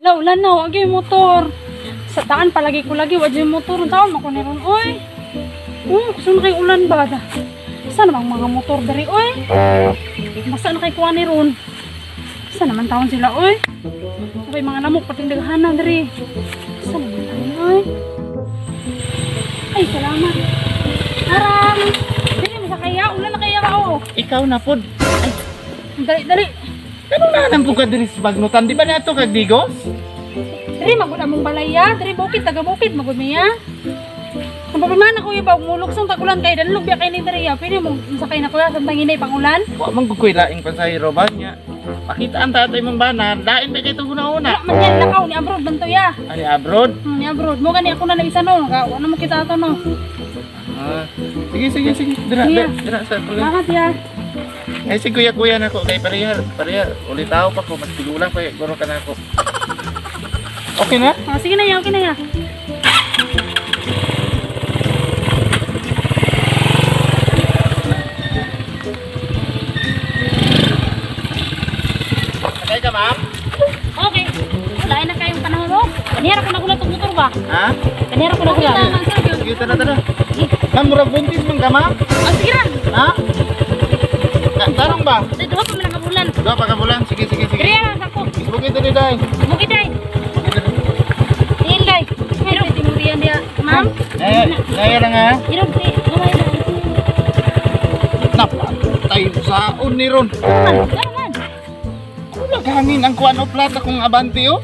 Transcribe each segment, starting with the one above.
La, ulan na, wag yung motor. Sa daan palagi ko lagi, wag yung motor. Ang taon, mako ni ron, oy. Gusto na kay ulan ba? Saan namang mga motor diri, oy? Basta na kay kuha ni ron. Saan naman taon sila, oy? Sabay mga lamok, pating daghanan diri. Saan naman taon, oy? Ay, salamat. Aram! Dili mo sa kaya, ulan na kaya ka, oh. Ikaw na pod. Ay, dali, dali. Kano na nang ka diri sa Bagnutan? Di ba na ito kag Digos? Diri magud among balaya, diri bukid taga bukid magud miya. Ang problema na kuya ba muluksong tag-ulan kay danlog biya kay ni diri ya. Pwede mo sakay na kuya samtang hinay pangulan. Wa man gud koy laing pasahero ba niya. Pakita ang tatay mong bana, lain pa kay una-una. Wala man yan lakaw ni abroad man to ya. Ani abroad? Ni abroad mo gani ako na isa no, ka wa na mo kita ato no. Ah, sige sige sige. Dira Iya. dira sa tuloy. Salamat ya. Ay si kuya kuya nako kay pareha pareha ulitaw pa ko mas tigulang pa guro ka nako. Okay na? Oh, sige na ya, okay na ya. Sakay ka, ma'am? Okay. Wala na kayong panahon mo. Kanira ko nagulat og motor ba? Ha? Kanira ko nagulat. Sige, tara tara. Ma'am, murag buntis man ka, ma'am? Oh, sige ra. Ha? Tarong ba? Sa duha pa man ang kabulan. Duha pa ka bulan. Sige, sige, sige. Diri ra sa ko. Bukid diri dai. Bukid ay. Diin day. Pero tingurian dia, ma'am. Eh, daya lang ha. Irog di. Gamay na. Napatay saon ni ron. Man, man. Kulag hangin ang kuan o plata kung abante oh.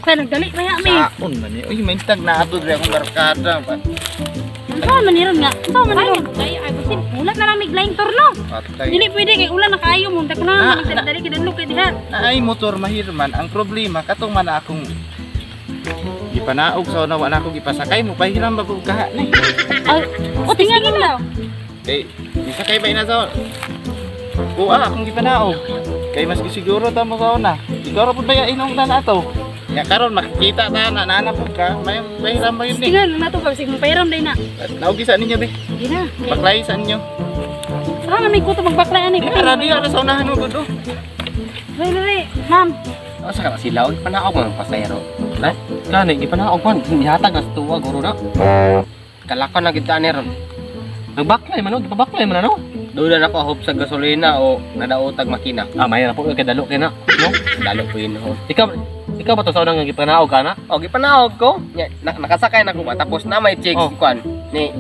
Kaya nagdali kaya mi. Saon man ni. Uy, may tag na ato diri akong barkada. Unsa man ni ron nga? Unsa man ni Ay, ron? ay, ay, basin. Ulat na lang mig laing turno. Patay. Dili pwede kay ulan na kaayo mo, tak Na, na dali kay danlog kay diha. Naay motor mahirman ang problema katong man akong gipanaog sa una wa na ako gipasakay mo pahiram ba ko kaha ni. Ay, o Tingnan tingin mo na. daw. Kay gisakay ba ina sa Kuha akong gipanaog. Kay mas gisiguro ta mo sa una. Ikaw ra pud ba inong na nato? Nya karon makikita ta na nana pud ka, may pahiram ba yun ni. Tingnan na to ba sig mo pahiram day na. Naugi sa ninyo be. Sige na. Baklay sa ninyo. Saan man may kuto magbakla ani? Ara di ara sa unahan mo gud oh. Dali dali, ma'am. Asa ka na sila? Uy, panaog man ang pasayro. Ha? Gani, gipanaog man. Gihatag na sa tuwa, guro na. Kalakaw na gid ni ron. Nagbaklay man, no? Gipabaklay man, ano? Doon na ako hope sa gasolina o nadaotag makina. Ah, may na po, kay dalo kay na. No? Dalo po yun ho. Ikaw ba to sa unang gipanaog ka na? O, gipanaog ko. Nya, nakasakay na ko ba? Tapos na may chicks Oh. kuan. Ni,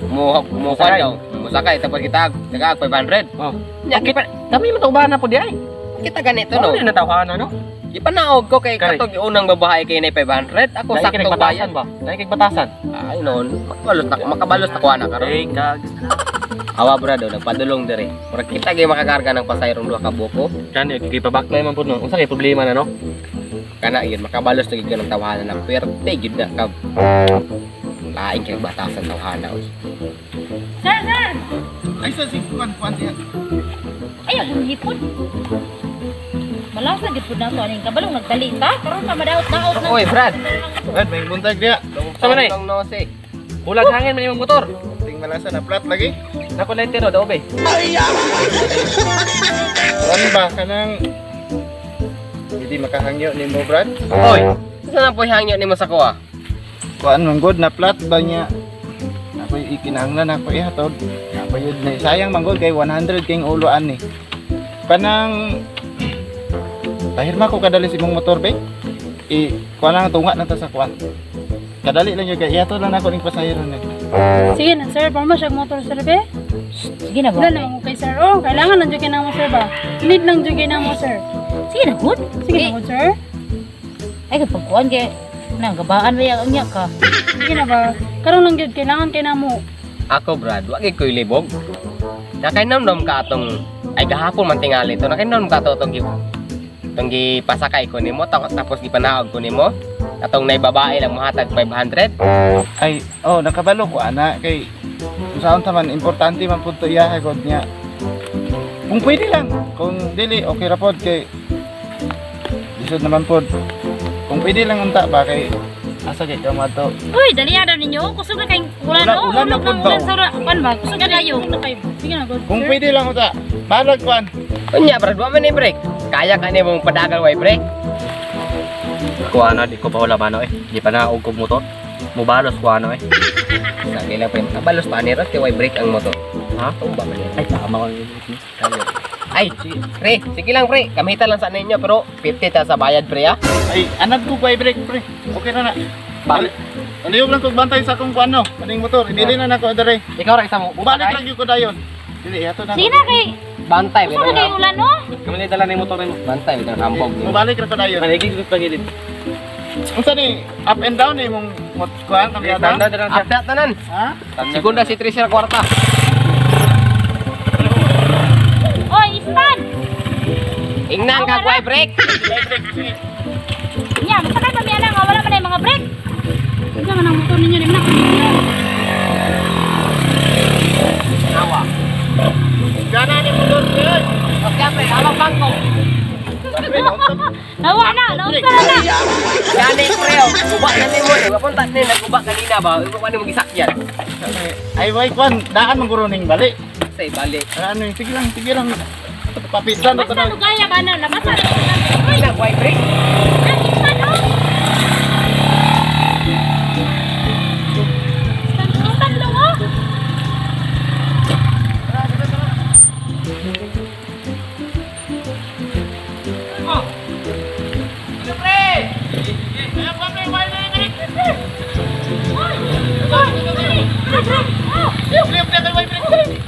mo mo kuan Musakay. daw. Musakay tapos kita taga 500. Oh. Nya, Kami man taubahan na po di ay. kita ganito No. no. Ano na tawhana, no? Gipanaog ko kay Kare. katong unang babae kay na 500. Ako Dahil kay sakto nagbatasan bayad. ba? Dahil kay batasan. Ay noon, makabalos na kuha na karon. Ay, kag. Awa brado, nagpadulong diri. Murag kita gyud makakarga ng pasayrong duha ka buko. Kani, gipabaklay man po, no? Unsa kay problema na, no? Kana gyud makabalos na gyud ka ng tawhana na puwerte gyud na ka. Lain kay batasan tawhana oy. Sir, sir. Ay sa si kuan kuan diha. Ay, akong hipon. Malasa gid pud nato aning kabalong nagdali ta. Karon pa madaot-daot na. Oy, Brad. Brad, may buntag diha. Sama na eh. Tong nose. Bulag hangin man imong motor. Ting malasa na plat lagi. Nako lighter daw be. Kuan ba kanang hindi makahangyo nimo Brad? Oy, sa na po hangyo nimo sa kuha? Kuan man gud na plat ba niya? Ako ikinahanglan ako ihatod. Ako yun na sayang man gud kay 100 king ulo ani. Kanang pahirma ko kadali sa imong motor be. I kuan lang tunga na ta sa kuan. Kadali lang yun kay ihatod lang ako ning pasahero ni. Sige na sir, parang siya motor sir be. Sige na ba? Wala na mo kay sir. Oh, kailangan lang jud kay namo sir ba. Need lang jud kay namo sir. Sige na good. Sige na mo sir. Ay kay pagkuan kay nang gabaan ba ang nya ka. Sige na ba. Karon lang jud kailangan kay namo. Ako Brad, wa gyud koy libog. Nakainomdom ka atong ay gahapon man tingali to. Nakainomdom ka ato atong itong gipasakay ko nimo tapos gipanaog ko nimo. Atong nay babae lang mohatag 500. Ay, oh, nakabalo ko ana kay saan ta man importante man pud to iya god niya. Kung pwede lang, kung dili okay ra pod kay lisod naman pod. Kung pwede lang unta ba kay asa kay ka madto. Uy, dali daw ninyo. Kusog na kayong ulan Ulan- no. ulan na Hulog pud ng ba, ulan oh? sa kuan ba? Kusog na kayo. Sige na god. Kung sir. pwede lang unta, balag kuan. Unya Brad, wa man ni break. Kaya ka nimo padagal way break. Ko ano, di ko pa wala mano eh. Di pa na og motor. Mubalos ko ano eh. Sa kailang pre, kabalos pa ni kay way brake ang motor. Ha? Tumba man yan. Ay, tama ko. Ay, pre, sige lang pre, kamita lang sa ninyo pero 50 ta sa bayad pre ah. Ay, anad ko pa brake pre. Okay na na. Balik. Aliyog lang kog bantay sa akong kuan no. Kaning motor, dili na nako dere. Ikaw ra isa mo. Balik lang gyud ko dayon. Dili ato na. Sige na kay Bantay usa na kay ulan no. Kami na dala na yung motor nimo. Bantay bitaw hambog. Mubalik ra ko dayon. Manigig ko pangilid. Unsa ni up and down ni imong kuan kamyada? Tanda dala siya. Update tanan. Ha? Segunda si Trisha kwarta. Oy, istan. Ingnan ka way brake. Nya, masakay pa mi ana nga wala man ay mga brake. Unsa man ang motor ninyo di man ako ninyo. Awa. Gana ni motor pre. Okay pre, awang bangko. Nawa na, naunsa na na. Gani pre, oh. Uba na nimo. Wa punta ni naguba kanina ba? Uba ni mo gisakyan. Ay way kuan, daan man guro ning balik. Say balik. Ano sige lang, sige lang. Papitan na Basta tanan. lugaya ba na labasa na. Oy, Ingnan way brake. ang istan oh. Istan, istan lang oh. Pre! Oy, oy, oy. Oh. Liyog na kay way brake.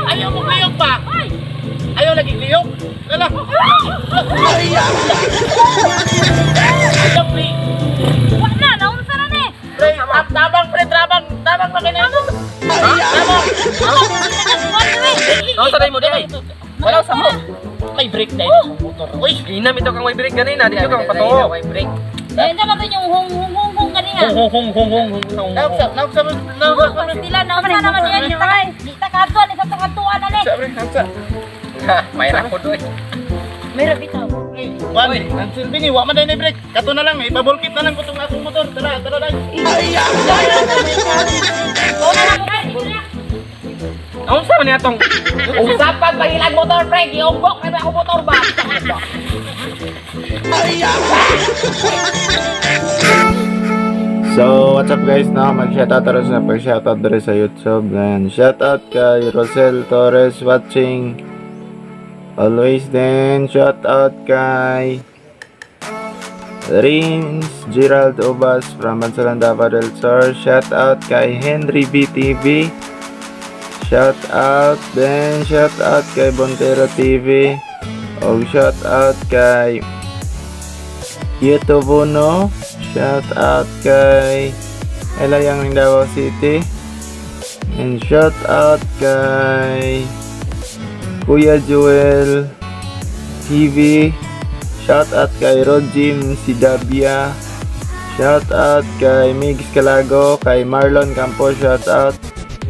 Ayaw mo liyog pa. Ayaw lagi liyog. Lala. Ayaw pre. Wa na, naunsa na ni. Pre, tabang pre, tabang, tabang na kini. Tabang. Naunsa na mo di ay. Wala sa mo. May brake na yung motor. Uy, Inam ito kang way brake ganina, di ko kang patuo. Way brake. Dahil naman yung hung hung hung hung kanina. Hung hung hung hung hung hung. naugsa, naugsa, naugsa. Pastila, naunsa naman yan. Di ta kadtuan, isa tong kadtuan na ni. Naugsa, pre, naugsa. Ha, may ra ko doy. Meron bitaw. Wan, ang silbi ni, wa man na brake. Kato na lang, ipabolkit na lang ko tong akong motor. Tara, tara dai. Naunsa man ni atong Usapan pangilag motor pre, giumbok na ako motor ba? So, what's up guys? No, mag-shoutout tayo sa pag-shoutout diri sa YouTube. And shoutout kay Rosel Torres watching always. Then shoutout kay Rins Gerald Obas from Bansalan, Davao del Sur. Shoutout kay Henry BTV. Shoutout then shoutout kay Bontero TV. O shoutout kay YouTube Uno. Shout out kay Elayang ng Davao City. And shout out kay Kuya Joel TV. Shout out kay Rojim Sidabia. Shout out kay Migs Calago, kay Marlon Campos, shout out.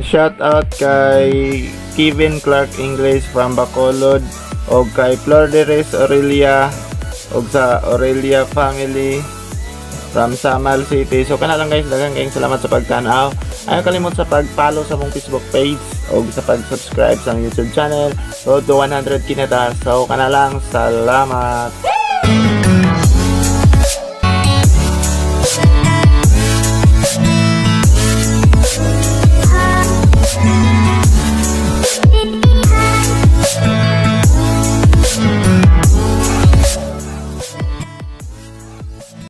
Shout out kay Kevin Clark English from Bacolod o kay Flor de Res Aurelia og sa Aurelia family from Samal City. So kana lang guys, daghang kayong salamat sa pagtan-aw. Ayaw kalimot sa pag-follow sa mong Facebook page o sa pag-subscribe sa YouTube channel. Road to 100 kineta. So kana lang, salamat.